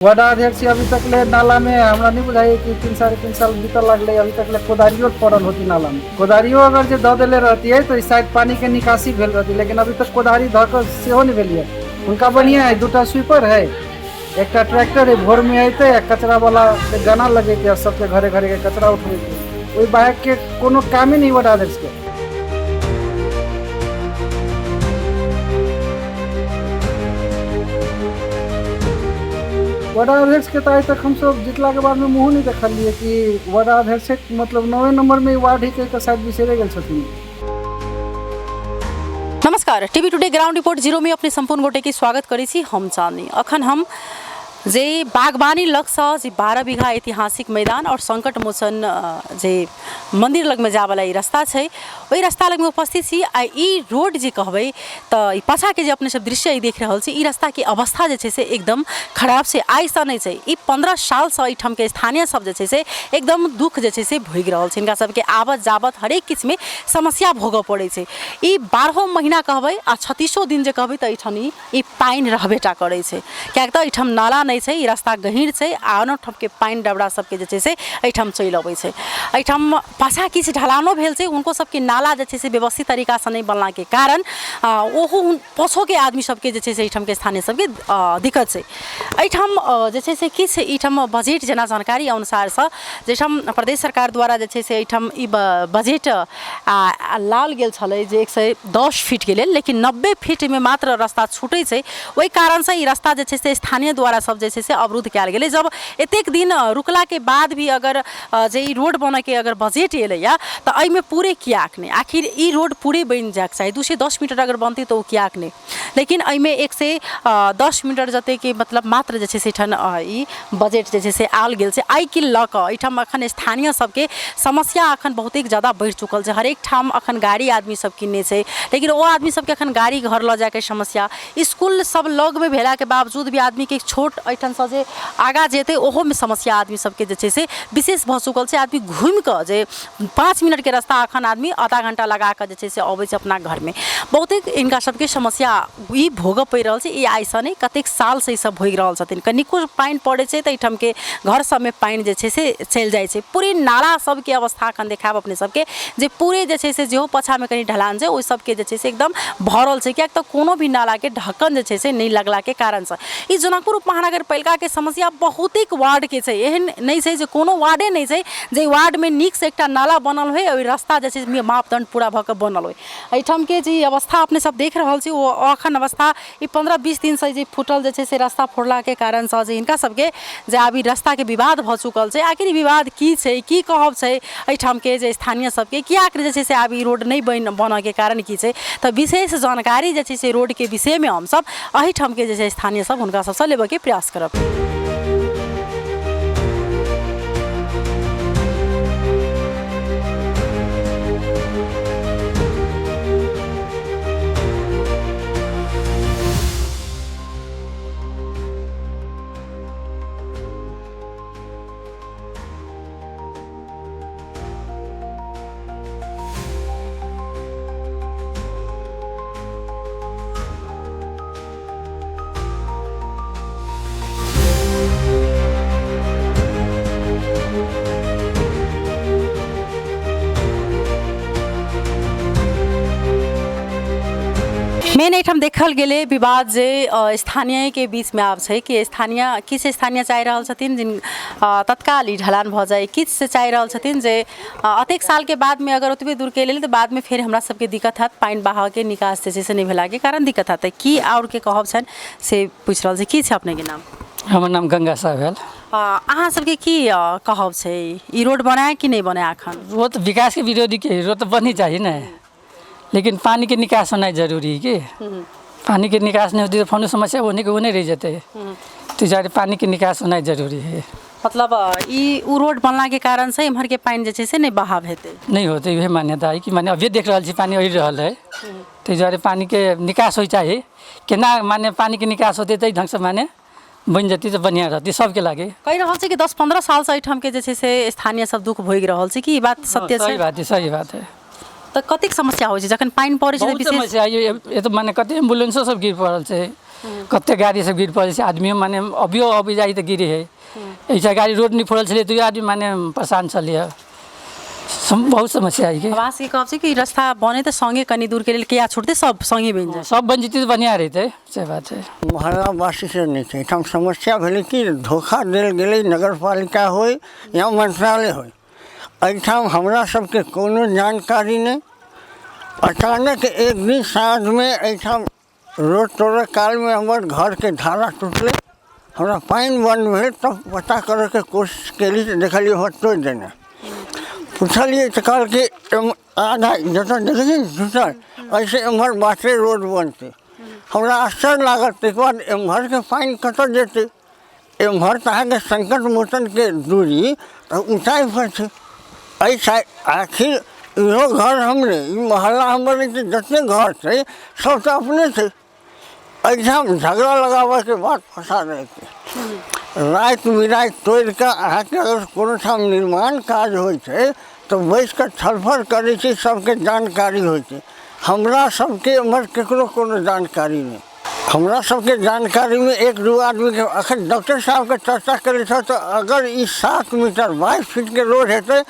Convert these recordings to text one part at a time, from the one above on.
वार्डाध्यक्ष अभी तक ले नाला में हमरा नहीं बुझाइए कि 3 साढ़े 3 साल बीतल लगले, अभी तक ले कोदारियो पड़ल होती नाला में। कोदारियो अगर जे दऽ देले रहती है तो इस साइड पानी के निकासी भेल रहती, लेकिन अभी तक कोदारी धऽ कऽ सेहो नहीं भेल है। उनका बढ़िया है, दूटा स्वीपर है, एकटा ट्रैक्टर है, भोर में अयतै आ कचरा वाला के गाना लगेतै आ सबके घरे घरे के कचरा उठबेतै। ओहि बाइक के कोनो कामे नहीं वार्डाध्यक्ष के। वार्डाध्यक्ष के तऽ आइ तक हमसब जितलाके बादमे मुँहो नहि देखलियै कि वार्डाध्यक्ष, मतलब नौवे नंबरमे ई वार्ड ही के शायद बिसरे गेल छथिन। नमस्कार, TV today ground report zero में अपने संपूर्ण गोटे के स्वागत करै छी। हम चांदनी। अखन हम जे बागवानी लगसँ जे 12 बीघा ऐतिहासिक मैदान और संकट मोचन जे मंदिर लगमे जायवला ई रास्ता छै, ओहि रास्ता लगमे उपस्थित छी। आ ई रोड जे कहबै तऽ ई पाछाँके जे अपने सब दृश्य ई देख रहल छी, ई रास्ताके अवस्था जे छै से एकदम खराब छै। आइसँ नहि छै, ई 15 सालसँ एहिठामके स्थानीय सब जे छै से एकदम दुःख जे छै से भोगि रहल छै। हिनका सबके आबत जाबत हरेक किछुमे समस्या भोगऽ पड़ै छै। ई 12 महीना कहबै आ 36 दिन जे कहबै तऽ एहिठाम ई पानि रहबे टा करै छै, किएक तऽ एहिठाम नाला नहि छै, ई रास्ता गहीँर छै आ आनो ठामके पानि डबरा सबके जे छै से एहिठाम चलि अबै छै। एहिठाम पाछाँ किछु ढलानो भेल छै, हुनको सबके नाला जे छै से व्यवस्थित तरीकासँ नहि बनलाके कारण ओहो पाछोके आदमी सबके जे छै से एहिठामके स्थानीय सबके दिक्कत छै। एहिठाम जे छै से किछु एहिठाम बजट जेना जानकारी अनुसारसँ जाहिठाम प्रदेश सरकार द्वारा जे छै से एहिठाम ई बजट लाओल गेल छलै जे 110 फीटके लेल, लेकिन 90 फीटमे मात्र रास्ता छूटै छै। ओहि कारणसँ ई रास्ता जे छै से स्थानीय द्वारा सब जे छै से अवरुद्ध कयल गेलै। जब एतेक दिन रुकलाके बाद भी अगर जे ई रोड बनऽके अगर बजट एलैए तऽ एहिमे पूरे किएक नहि? आखिर ई रोड पूरे बनि जाइके चाही। 210 मीटर अगर बनतै तऽ ओ किएक नहि? लेकिन एहिमे 110 मीटर जतेकके मतलब मात्र जे छै से एहिठाम ई बजट जे छै से आयल गेल छै। एहिके लऽ कऽ एहिठाम एखन स्थानीय सबके समस्या एखन बहुतेक जादा बढ़ि चुकल छै। हरेक ठाम एखन गाड़ी आदमी सब किनने छै, लेकिन ओ आदमी सबके एखन गाड़ी घर लऽ जाइके समस्या, इसकुल सब लगमे भेलाके बावजूद भी आदमीके छोट एहिठामसँ जे आगाँ जेतै ओहोमे समस्या आदमी सबके जे छै से विशेष भऽ चुकल छै। आदमी घुमिकऽ जे 5 मिनटके रास्ता एखन आदमी आधा घण्टा लगाकऽ जे छै से अबै छै अपना घरमे। बहुतेक हिनका सबके समस्या ई भोगऽ पड़ि रहल छै। ई आइसँ नहि, कतेक सालसँ ई सब भोगि रहल छथिन। कनिको पानि पड़ै छै तऽ एहिठामके घर सबमे पानि जे छै से चलि जाइ छै। पूरे नाला सबके अवस्था एखन देखायब अपने सबके जे पूरे जे छै से जेहो पाछाँमे कनि ढलान छै, ओहि सबके जे छै से एकदम भरल छै, किएक तऽ कोनो भी नालाके ढक्कन जे छै से नहि लगलाके कारणसँ। ई जनकपुर उपमहानगरपालिकाके समस्या बहुतेक वार्डके छै। एहन नहि छै जे कोनो वार्डे नहि छै जाहि वार्डमे नीकसँ एकटा नाला बनल होइ, ओहि रास्ता जे छै से मापदण्ड पूरा भऽ कऽ बनल होइ। एहिठामके जे अवस्था अपने सब देख रहल छी, ओ एखन अवस्था ई 15-20 दिनसँ जे फूटल जे छै से रास्ता फोड़लाके कारणसँ जे हिनका सबके जे आब ई रास्ताके विवाद भऽ चुकल छै। आखिर ई विवाद की छै, की कहब छै एहिठामके जे स्थानीय सबके, किएक जे छै से आब ई रोड नहि बनऽके कारण की छै? तऽ विशेष जानकारी जे छै से रोडके विषयमे हमसब एहिठामके जे छै स्थानीय सब हुनका सबसँ लेबऽके प्रयास करब। मेन एहिठाम देखल गेलै विवाद जे स्थानीयके बीचमे आब छै कि स्थानीय किछु स्थानीय चाहि रहल छथिन जिन तत्काल ई ढलान भऽ जाइ, किछु से चाहि रहल छथिन जे अतेक सालके बादमे अगर ओतबे दूरके लेल तऽ बादमे फेर हमरा सबके दिक्कत हैत, पानि बहावके निकास जे छै से नहि भेलाके कारण दिक्कत हैत। की आओरके कहब छनि से पूछि रहल छी। की छै अपनेके नाम? हमर नाम गंगा साह भेल। अहाँ सबके की कहब छै, ई रोड बनाए कि नहि बनाए एखन? रोड तऽ विकासके विरोधी के, रोड तऽ बनही चाही ने, लेकिन पानिके निकास होनाइ जरूरी है कि पानिके निकास नहि होतै तऽ फेनो समस्या ओहने के ओहने रहि जेतै। ताहि दुआरे पानिके निकास होनाइ जरूरी है। मतलब ई ओ रोड बनलाके कारणसँ एम्हरके पानि जे छै से नहि बहाव हेतै? नहि होतै, उएह मान्यता है कि माने अभिये देख रहल छी पानि अड़ि रहल है। ताहि दुआरे पानिके निकास होइ चाही। केना माने पानिके निकास होतै ताहि ढङ्गसँ माने बनि जेतै तऽ बढ़िआँ रहतै सबके लागि। कहि रहल छै कि 10-15 सालसँ एहिठामके जे छै से स्थानीय सब दुःख भोगि रहल छै, कि ई बात सत्य छै? सही बात है, सही बात है। तऽ कतेक समस्या होइ छै जखन पानि पड़ै छै तऽ बहुत विशेष समस्या ये तऽ मने कते एम्बुलेंसो सब गिर पड़ल छै, कते गाड़ी सब गिर पड़ल छै, आदमियो मने अभियो अबै जाइ तऽ गिरे है। ऐसा गाड़ी रोड नहि फोड़ल छलै तैयो आदमी माने परेशान छलैए। बहुत समस्या है के। आवासके कहब छै कि रास्ता बने तऽ सङ्गे कनि दूरके लेल किया छुटतै, सब सङ्गे बनि जाय, सब बनि जेतै तऽ बढ़िआँ रहितै, से बात छै। मोहल्लावासी से नहि छै। एहिठाम समस्या भेलै कि धोखा देल गेलै, नगरपालिका होइ या मंत्रालय होइ, एहिठाम हमरा सबके कोनो जानकारी नहि। अचानक एक दिन साँझमे एहिठाम रोड तोड़ै कालमे हमर घरके धारा टूटलै, हमरा पानि बन्द भेल, तब पता करैके कोशिश केली तऽ देखलियै हमर तोड़ि देने। पुछलियै तऽ कहलकै आधा जतऽ देखै छियै ने टूटल, एहिसँ एम्हर बाटे रोड बनतै। हमरा आश्चर्य लागल। ताहिके बाद एम्हरके पानि कतऽ जेतै? एम्हर तऽ अहाँके संकट मोचनके दूरी तऽ ऊँचाइपर छै। एहि साइड आखिर इहो घर हमरे, ई मोहल्ला हमर नहि छै, जतेक घर छै सब तऽ अपने छै। एहिठाम झगड़ा लगाबऽके बात फँसा जाइ छै। राति बिराति तोड़िकऽ अहाँके अगर कोनो ठाम निर्माण काज होइ छै तऽ बैसिकऽ छलफल करै छै, सबके जानकारी होइ छै। हमरा सबके एम्हर ककरो कोनो जानकारी नहि। हमरा सबके जानकारीमे एक दू आदमीके अखन डॉक्टर साहबके चर्चा करै छथि तऽ अगर ई 7 मीटर 22 फीटके रोड हेतै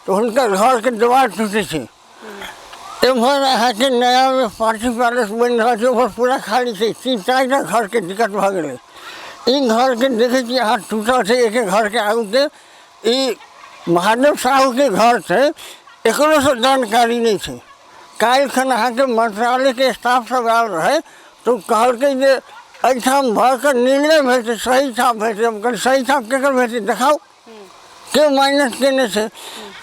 तऽ हुनकर घरके देवाल टूटै छै। एम्हर अहाँके नयामे पार्टी पैलेस बनि रहल छै, ओम्हर पूरा खाली छै, 3-4 टा घरके दिक्कत भऽ गेलै। ई घरके देखै छी अहाँ टूटल छै, एक एक घरके आगूके ई महादेव साहूके घर छै, एकरोसँ जानकारी नहि छै। काल्हिखन अहाँके मंत्रालयके स्टाफ सब आयल रहै तऽ ओ कहलकै जे एहिठाम भऽ कऽ निर्णय भेल छै, सही छाप भेल छै। हम कहलियै सही छाप केकर भेल छै, देखाउ के माइनस केने छै।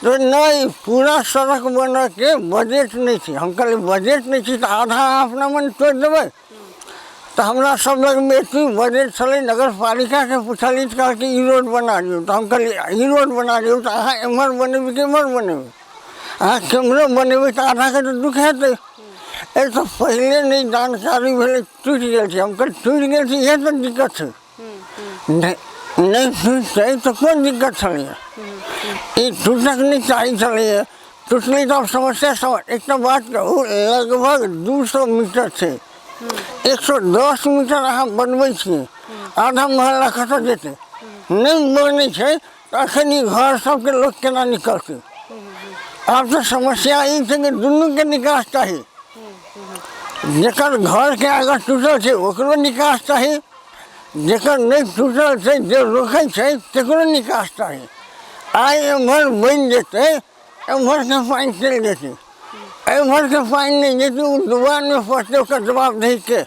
तऽ नहि, पूरा सड़क बनऽके बजट नहि छै। हम कहलियै बजट नहि छै तऽ आधा अहाँ अपना मन तोड़ि देबै? तऽ हमरा सब लगमे एतबी बजट छलै। नगरपालिकाके पुछलियै तऽ कहलकै ई रोड बना दियौ। तऽ हम कहलियै ई रोड बना दियौ तऽ अहाँ एम्हर बनेबै कि एम्हर बनेबै? अहाँ केम्हरो बनेबै तऽ आधाके तऽ दुःख हेतै। एहिसँ पहिले नहि जानकारी भेलै, टूटि गेल छै। हम कहलियै टूटि गेल छै, इएह तऽ दिक्कत छै। नहि नहि टूटतै तऽ कोन दिक्कत छलैए? ई टूटक नहि चाही छलैए, टूटलै तऽ आब समस्या। एकटा बात कहू, लगभग 200 मीटर छै, 110 मीटर अहाँ बनबै छियै, आधा मोहल्ला कतऽ जेतै? नहि बनै छै तऽ एखन ई घर सबके लोक केना निकलतै? आब तऽ समस्या ई छै कि दुनूके निकास चाही। जकर घरके आगाँ टूटल छै ओकरो निकास चाही, जकर नहि टूटल छै जे रोकै छै तकरो निकास चाही। आइ एम्हर बनि जेतै, एम्हरके पानि चलि जेतै, एम्हरके पानि नहि जेतै, ओ डुबानमे फसतै, ओकर जवाबदेही के?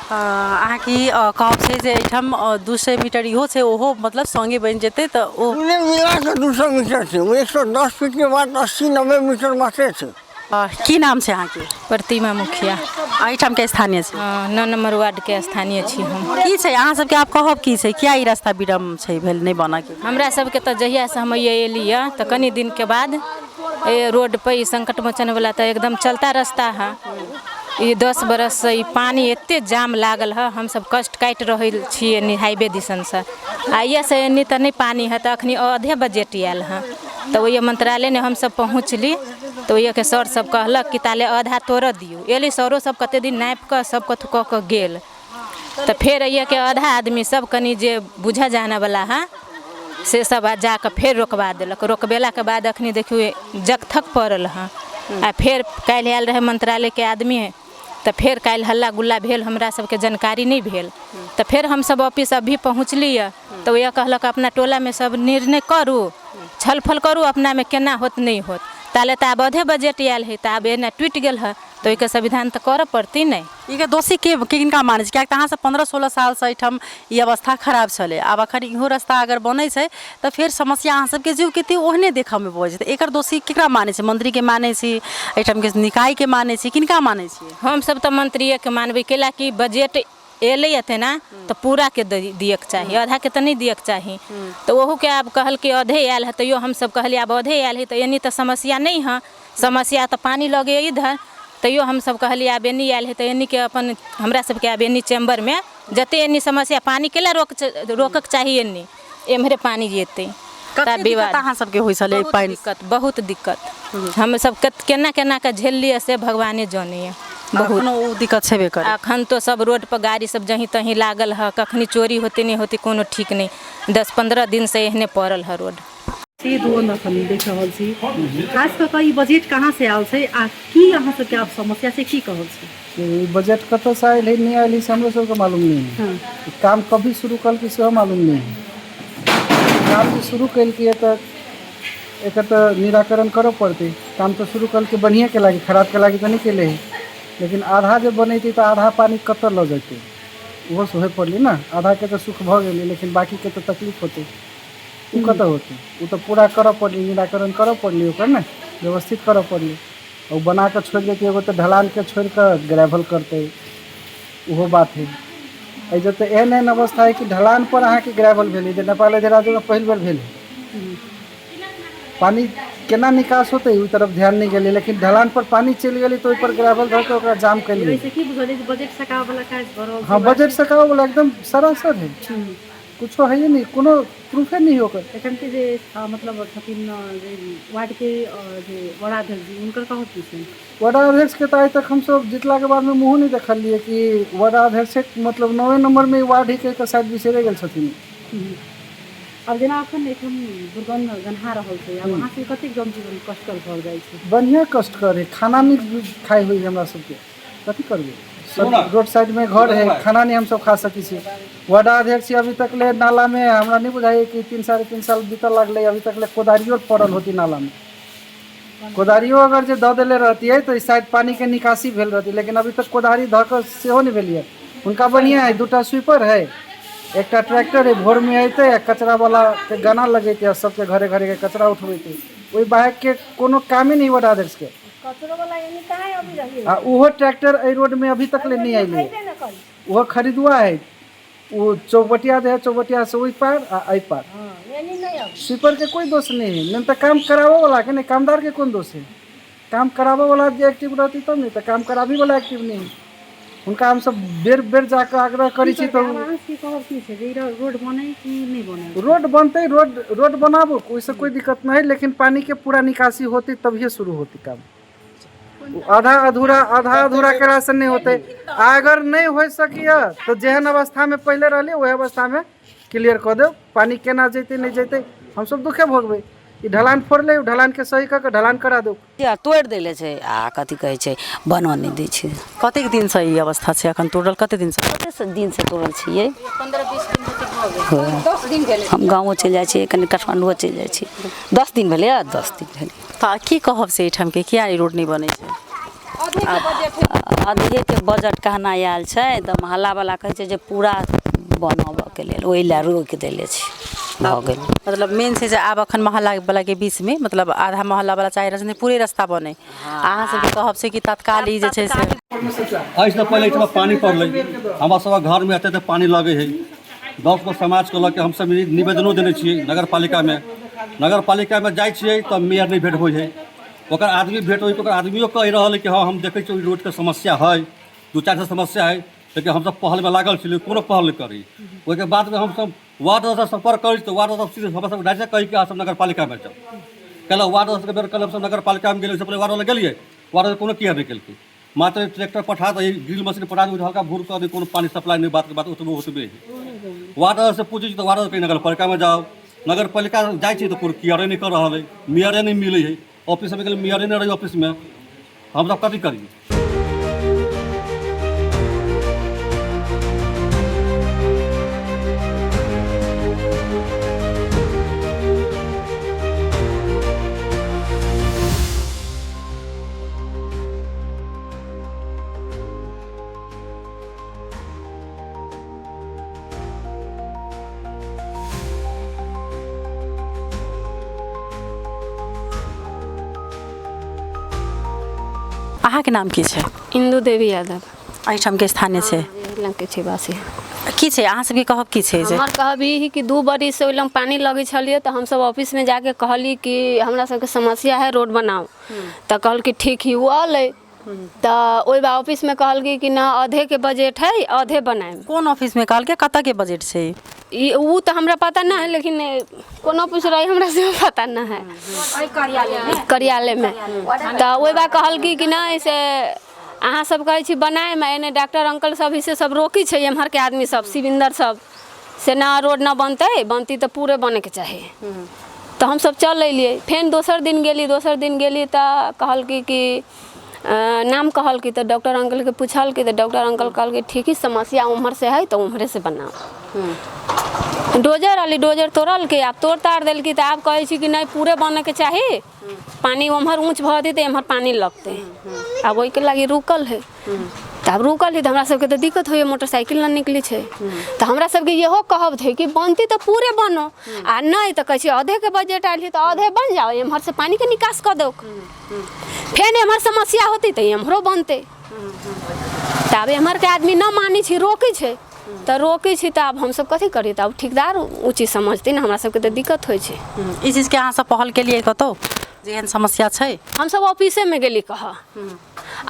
अहाँके कहब छै जे एहिठाम 200 मीटर इहो छै, ओहो मतलब सङ्गे बनि जेतै तऽ ओ पूरे मिलाकऽ 200 मीटर छै, ओ 110 फीटके बाद 80-90 मीटर मात्रे छै। की नाम छै अहाँके? प्रतिमा मुखिया। एहिठामके स्थानीय छै? 9 नम्बर वार्डके स्थानीय छी हम। की छै अहाँ सबके आब कहब की छै, किया ई रास्ता विलम्ब छै भेल, नहि बनऽके? हमरा सबके तऽ जहियासँ हम एली हँ तऽ कनि दिनके बाद ए रोड पर ई संकट मोचन वाला तऽ एकदम चलता रास्ता है। ई 10 बरससँ ई पानि एते जाम लागल है, हमसब कष्ट काटि रहल छी एनी हाईवे दिसनसँ। आइएसँ एनी तऽ नहि पानि है, तऽ अखनी आधे बजट आयल हँ। तऽ ओहि मंत्रालयमे हमसब पहुँचली तऽ ओहिके सर सब कहलक कि ताले आधा तोड़ऽ दियौ। एली सरो सब कते दिन नापि कऽ सब कथु कऽ कऽ गेल, तऽ फेर एहिके आधा आदमी सब कनि जे बुझऽ जानऽवला है से सब आ जाकऽ फेर रोकवा देलक। रोकबेलाके बाद अखनी देखियौ जगथक पड़ल हँ। आ फेर काल्हि आयल रहै मंत्रालयके आदमी, तऽ फेर काल्हि हल्ला गुल्ला भेल, हमरा सबके जानकारी नहि भेल। तऽ फेर हमसब ऑफिस अभी पहुँचली हँ तऽ वएह कहलक अपना टोलामे सब निर्णय करू, छलफल करू अपनामे, केना होत नहि होत। ताले तऽ आब आधे बजट आयल है, तऽ आब एना टूटि गेल है, तऽ ओहिके संविधान तऽ करऽ पड़तै ने। ई दोषी के किनका मानै छै? कियाकि अहाँ सब 15-16 सालसँ एहिठाम ई अवस्था खराब छलै, आब अखन इहो रास्ता अगर बनै छै तऽ फेर समस्या अहाँ सबके जीवके ते ओहने देखऽमे पड़ै छै। तऽ एकर दोषी केकरा मानै छै? मन्त्रीके मानै छी, एहिठामके निकायके मानै छी, किनका मानै छी? हमसब तऽ मंत्रिएके मानबै, कैला कि बजट एलै तेना तऽ पूराके दियके चाही, आधाके तऽ नहि दियके चाही। तऽ ओहूके आब कहलकै आधे आयल है, तैयो हमसब कहलियै आब आधे आयल है तऽ एनी तऽ समस्या नहि है, समस्या तऽ पानि लगैए इधर। तैयो हमसब कहलियै आब एनी आयल है तऽ एनीके अपन हमरा सबके आब एनी चैम्बरमे जते एनी समस्या पानि केला रोकके चाही, एनी एम्हरे पानि जेतै। कते दिक्कत अहाँ सबके होइ छलै बहुत पानि? दिक्कत, बहुत दिक्कत। हम सब केना केना के झेललियै से भगवाने जानैया। बहुत एखनो ओ दिक्कत छेबे करै। अखन तो सब रोड पर गाड़ी सब जहीं तहीं लागल है, कखनी चोरी होते नहीं होते कोनो ठीक नहीं। 10-15 दिन से एहने पड़ल है रोड। से द्वंद अखन देख रहल छी, खास कऽ कऽ ई बजट कहाँ से आयल छै आ की अहाँ सबके आब समस्या छै, की कहल छै? ई बजट कतऽसँ आयल है नहि आयल है से हमरो सबके मालूम नहीं है। ई काम कभी शुरू कलकै सेहो मालूम नहीं है। काम जे शुरू केलकै तऽ एकर तऽ निराकरण करऽ पड़तै। काम तऽ शुरू कलकै बढ़िएँ के लागी, खराब के लागी तऽ नहि केले है, लेकिन आधा जे बनेतै तऽ आधा पानि कतऽ लऽ जेतै ओहो से होय पड़लै ने। आधाके तऽ सुख भऽ गेलै लेकिन बाँकीके तऽ तकलीफ होतै, ओ कतऽ होतै? ओ तऽ पूरा करऽ पड़लै, निराकरण करऽ पड़लै, ओकर ने व्यवस्थित करऽ पड़लै। ओ बना कऽ छोड़ि देतै एगो तऽ ढलानके छोड़ि कऽ ग्रेवल करतै, ओहो बात है। एहि जे तऽ एहन एहन अवस्था है कि ढलान पर अहाँके ग्रेवल भेलै जे नेपाल राज्यमे पहिल बेर भेल है। पानि केना निकास होतै ओहि तरफ ध्यान नहि गेलै, लेकिन ढलान पर पानि चलि गेलै तऽ ओहि पर ग्रेवल धऽ कऽ ओकरा जाम कयल गेलै। एहिसँ की बुझलियै जे बजट सकाबऽवला काज भऽ रहल छै? हँ, बजट सकाबऽवला एकदम सरासर है, कुछो है नहीं, कोनो प्रूफे नहीं ओकर। एखन के जे मतलब छथिन जे वार्ड के जे वार्डाध्यक्ष जी, हुनकर कहब की छनि? वार्डाध्यक्ष के तऽ आइ तक हमसब जितलाके बादमे मुँहो नहि देखलियै कि वार्डाध्यक्ष मतलब 9 नम्बरमे वार्ड ही कहि कऽ शायद बिसरे गेल छथिन। आब जेना अखन एखन दुर्गन्ध गन्हा रहल छै, आब अहाँ सबके कतेक जनजीवन कष्टकर भऽ जाइ छै? बढ़िआँ कष्टकर है, खाना नहि खाइ होइ हमरा सबके, कथी करबै? सब रोड साइड में घर है, खाना नहीं हमसब खा सकै छी। वार्डाध्यक्ष अभी तक ले नाला में हमरा नहीं बुझाइए कि 3 साढ़े 3 साल बीतऽ लागलै, अभी तक ले कोदारियो पड़ल होती नाला में। कोदारियो अगर जे दऽ देले रहतियै तऽ शायद पानी के निकासी भेल रहती, लेकिन अभी तक कोदारी धऽ कऽ सेहो नहि भेलियै। हुनका बढ़िआँ है, 2टा स्वीपर है, एकटा ट्रैक्टर है, भोर में अयतै आ कचरा वाला के गाना लगेतै आ सबके घरे घरे के कचरा उठबेतै। ओहि बाइक के कोनो कामे नहीं वार्डाध्यक्ष के। आ ओहो ट्रैक्टर एहि रोड में अभी तक ले नहीं अयलै, ओहो खरीदुआ है, ओ चौबटिया जे है चौबटिया से ओहि पार आ एहि पार। स्वीपर के कोई दोष नहीं है, नहीं तऽ काम कराबऽ वाला के नहीं, कामदार के कोन दोष है? काम कराबऽ वाला जे एक्टिव रहती तब नहीं, तऽ काम कराबी वाला एक्टिव नहीं है। हुनका हमसब बेर बेर जाकऽ आग्रह करै छी। तऽ अहाँ सबके कहब की छै जे ई रोड बनै कि नहि बनै? रोड बनतै, रोड बनाबू, ओहिसँ कोई दिक्कत नहीं, लेकिन पानी के पूरा निकासी होती तभिए शुरू होती काम। आधा अधूरा केलासँ नहि होतै। आ अगर नहि होइ सकैए तऽ जेहन अवस्थामे पहिले रहलै ओहि अवस्थामे क्लियर कऽ देब। पानि केना जेतै नहि जेतै हमसब दुखे भोगबै। ई ढलान फोड़लै, ओ ढलानके सही कऽ कऽ ढलान करा दू। तोड़ि देले छै आ कथी कहै छै बनऽ नहि दै छै। कतेक दिनसँ ई अवस्था छै अखन तोड़ल? कतेक दिनसँ? कतेक दिनसँ तोड़ल छियै? 15-20 दिन भऽ गेल। 10 दिन भेलै। हम गाँवो चलि जाइ छियै, कनि काठमाण्डुओ चलि जाइ छियै। 10 दिन भेलै, 10 दिन भेलै। तऽ की कहब से एहिठामके किया ई रोड नहि बनै छै? आधेके बजट कहना आयल छै तऽ मोहल्लावला कहै छै जे पूरा बनबऽके लेल, ओहि लए रोकि देले छै, भऽ गेल। मतलब मेन छै जे आब अखन मोहल्ला वाला के बीच में मतलब आधा मोहल्ला वाला चाहि रहल छै पूरे रास्ता बने। अहाँ सबके कहब छै कि तत्काल ई जे छै से एहिसँ पहिले एहिठाम पानि पड़लै, हमरा सबके घरमे एते एते पानि लगै है। 10 गो समाजके लऽ के हमसब निवेदनो देने छियै नगरपालिकामे। नगरपालिकामे जाइ छियै तऽ मेयर नहि भेट होइ है, ओकर आदमी भेट होइ, ओकर आदमियो कहि रहल है कि हँ हम देखै छियै ओहि रोडके समस्या है, 2-4 टा समस्या है, लेकिन हमसब पहलमे लागल छी, कोनो पहल नहि करी। ओहिके बादमे हमसब वार्ड सदस्य सम्पर्क करी तऽ वार्ड सदस्य हमरा सबके डायरेक्ट कही कि अहाँ सब नगरपालिकामे जाउ। कहलक वार्ड सदस्यके बेर कहलक हमसब नगरपालिकामे गेलियै, ओहिसँ पहिले वार्ड लग गेलियै, वार्ड सदस्य कोनो केयर नहि केलकै। मात्र ट्रैक्टर पठा दै, ड्रिल मशीन पठा दै, हल्का भूर कऽ दै, कोनो पानि सप्लाई नहि, बातके बात ओतबे ओतबे है। वार्ड सदस्य पूछै छी तऽ वार्ड सदस्य कही नगरपालिकामे जाउ। नगरपालिका जाइ छी तऽ कोनो केयरे नहि कऽ रहल है, मेयरे नहि मिलै है। ऑफिसमे गेलै मेयरे नहि रहै ऑफिसमे, हमसब कथी करियै? अहाँके नाम की छै? इंदू देवी यादव। एहिठामके स्थानीय छै? लंके छै वासी। की छै अहाँ सबके कहब की छै? हमर कहब ई है कि 2 बरिस से ओहि लग पानी लगै छलियै तऽ हमसब ऑफिसमे जाके कहली कि हमरा सबके समस्या है रोड बनाओ, तऽ कहलकै ठीक ही, ओ अलै तऽ ओहि बार ऑफिसमे कहलकै कि ना आधेके बजट है, आधे बनायब। कोन ऑफिसमे कहलकै? कतऽके बजट छै? ई ओ तऽ हमरा पता नहि है, लेकिन कोनो ऑफिस रहे हमरा से पता नहि है, कार्यालयमे। तऽ ओहि बार कहलकी कि नहि से अहाँ सब कहै छी बनायमे, एने डॉक्टर अंकल सब ही से सब रोकी छै एम्हरके आदमी सब, शिविंदर सब से ना रोड ना बनतै, बनती तऽ पूरे बनैके चाही। तऽ हमसब चल अयलियै। फेर दोसर दिन गेली, दोसर दिन गेली तऽ कहलकी कि नाम कहलकी, तऽ डॉक्टर अंकलके पुछलकी तऽ डॉक्टर अंकल कहलकी ठीक ही समस्या उम्हर से है तऽ उम्हरे से बनाओ। डोजर अली, डोजर तोड़लकै, आब तोड़ ताड़ देलकी। तऽ आब कहै छी कि नहि पूरे बनैके चाही, पानी उम्हर ऊँच भऽ जेतै, एम्हर पानी लगतै। आब ओहिके लागि रुकल है। तऽ आब रुकल है तऽ हमरा सबके तऽ दिक्कत होइए, मोटरसाइकिल नहि निकलै छै। तऽ हमरा सबके इहो कहब छै कि बनती तऽ पूरे बनो, आ नहि तऽ कहै छै आधेके बजट आयल है तऽ आधे बन जाओ, एम्हर से पानीके निकास कऽ दौ। फेर एम्हर समस्या होतै तऽ एम्हरो बनतै। तऽ आब एम्हरके आदमी न मानै छै, रोकै छै तऽ रोकै छै। तऽ आब हमसब कथी करी? तऽ आब ठेकेदार उचित समझतै ने, हमरा सबके तऽ दिक्कत होइ छै। ई चीजके अहाँ सब पहल केलियै कतहु जे एहन समस्या छै? हमसब ऑफिसेमे गेली कह,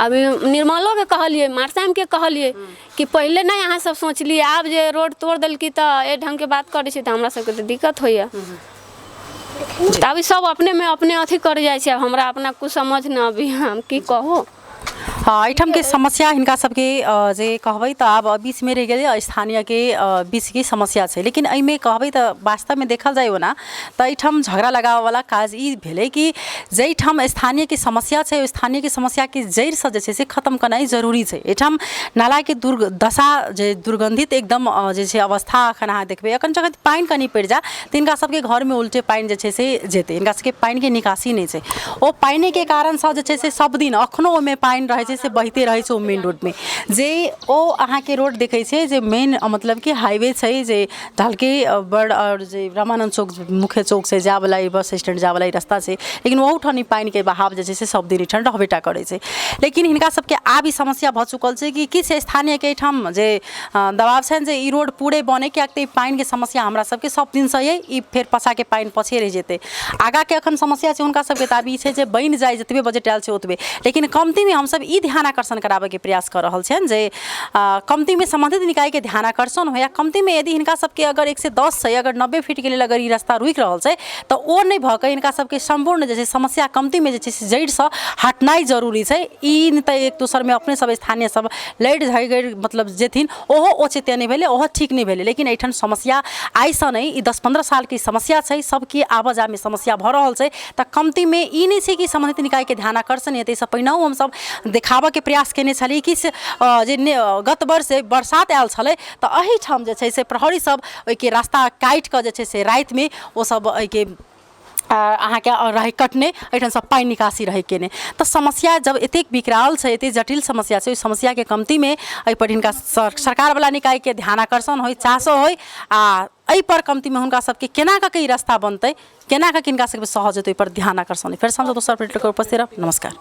आब निर्मलोके कहलियै, मारसामके कहलियै कि पहिले नहि अहाँ सब सोचलियै, आब जे रोड तोड़ देलकी तऽ एहि ढङ्गके बात करै छै तऽ हमरा सबके तऽ दिक्कत होइए। तऽ आब ई सब अपनेमे अपने अथी कर जाइ छै। आब हमरा अपना कुछ समझ न अभी, हम की कहू। हँ, एहिठामके समस्या हिनका सबके जे कहबै तऽ आब बीचमे रहि गेलै, स्थानीयके बीचके समस्या छै। लेकिन एहिमे कहबै तऽ वास्तवमे देखल जाय ओना तऽ एहिठाम झगड़ा लगाबऽवला काज ई भेलै कि जाहिठाम स्थानीयके समस्या छै, ओहि स्थानीयके समस्याके जड़िसँ जे छै से खतम केनाइ जरूरी छै। एहिठाम नालाके दुर्दशा जे दुर्गन्धित एकदम जे छै अवस्था एखन अहाँ देखबै, एखन जखन पानि कनि पड़ि जाय तऽ हिनका सबके घरमे उल्टे पानि जे छै से जेतै। हिनका सबके पानिके निकासी नहि छै। ओ पानिके कारणसँ जे छै से सब दिन एखनो ओहिमे पानि रहै छै से बहिते रहै छै। ओ मेन रोडमे जे ओ अहाँके रोड देखै छै जे मेन मतलब कि हाईवे छै, जे ढलके बड़ आओर जे रामानन्द चौक मुख्य चौक छै जायवला, ई बस स्टैंड जायवला ई रास्ता छै, लेकिन ओहूठाम ई पानिके बहाव जे छै से सब दिन एहिठाम रहबे टा करै छै। लेकिन हिनका सबके आब ई समस्या भऽ चुकल छै कि किछु स्थानीयके एहिठाम जे दबाव छनि जे ई रोड पूरे बनै, किएक तऽ ई पानिके समस्या हमरा सबके सब दिनसँ अइ, ई फेर पछाके पानि पछे रहि जेतै। आगाँके एखन समस्या छै हुनका सबके। तऽ आब ई छै जे बनि जाइ जतबे बजट आयल छै ओतबे, लेकिन कमतीमे हमसब ई ध्यान आकर्षण कराबैके प्रयास कऽ रहल छियनि जे कमतीमे सम्बन्धित निकायके ध्यान आकर्षण होइ। आ कमतीमे यदि हिनका सबके अगर 110 छै, अगर 90 फीटके लेल अगर ई रास्ता रुकि रहल छै तऽ ओ नहि भऽ कऽ हिनका सबके सम्पूर्ण जे छै समस्या कमतीमे जे छै से जड़िसँ हटनाइ जरूरी छै। ई नहि तऽ एक दोसरमे अपने सब स्थानीय सब लड़ि झगड़ि मतलब जेथिन, ओहो औचित्य नहि भेलै, ओहो ठीक नहि भेलै। लेकिन एहिठाम समस्या आइसँ नहि, ई 10-15 सालके समस्या छै, सबके आबऽ जायमे समस्या भऽ रहल छै। तऽ कमतीमे ई नहि छै कि सम्बन्धित निकायके ध्यान आकर्षण हेतै। एहिसँ पहिनहु हमसब देखाबऽके प्रयास केने छली। किछु जे गत वर्ष बरसात आयल छलै तऽ एहिठाम जे छै से प्रहरी सब ओहिके रास्ता काटि कऽ जे छै से रातिमे ओसब एहिके अहाँके रहै कटने, एहिठामसँ पानि निकासी रहै केने। तऽ समस्या जब एतेक विकराल छै, एतेक जटिल समस्या छै, ओहि समस्याके कमतीमे एहिपर हिनका सरकारवला निकायके ध्यान आकर्षण होइ, चासो होइ, आ एहिपर कमतीमे हुनका सबके केना कऽ के ई रास्ता बनतै, केना कऽ के हिनका सबके सहज हेतै, ओहिपर ध्यान आकर्षण होइ। फेर हमसब दोसर अपडेट लऽ कऽ उपस्थित रहब। नमस्कार।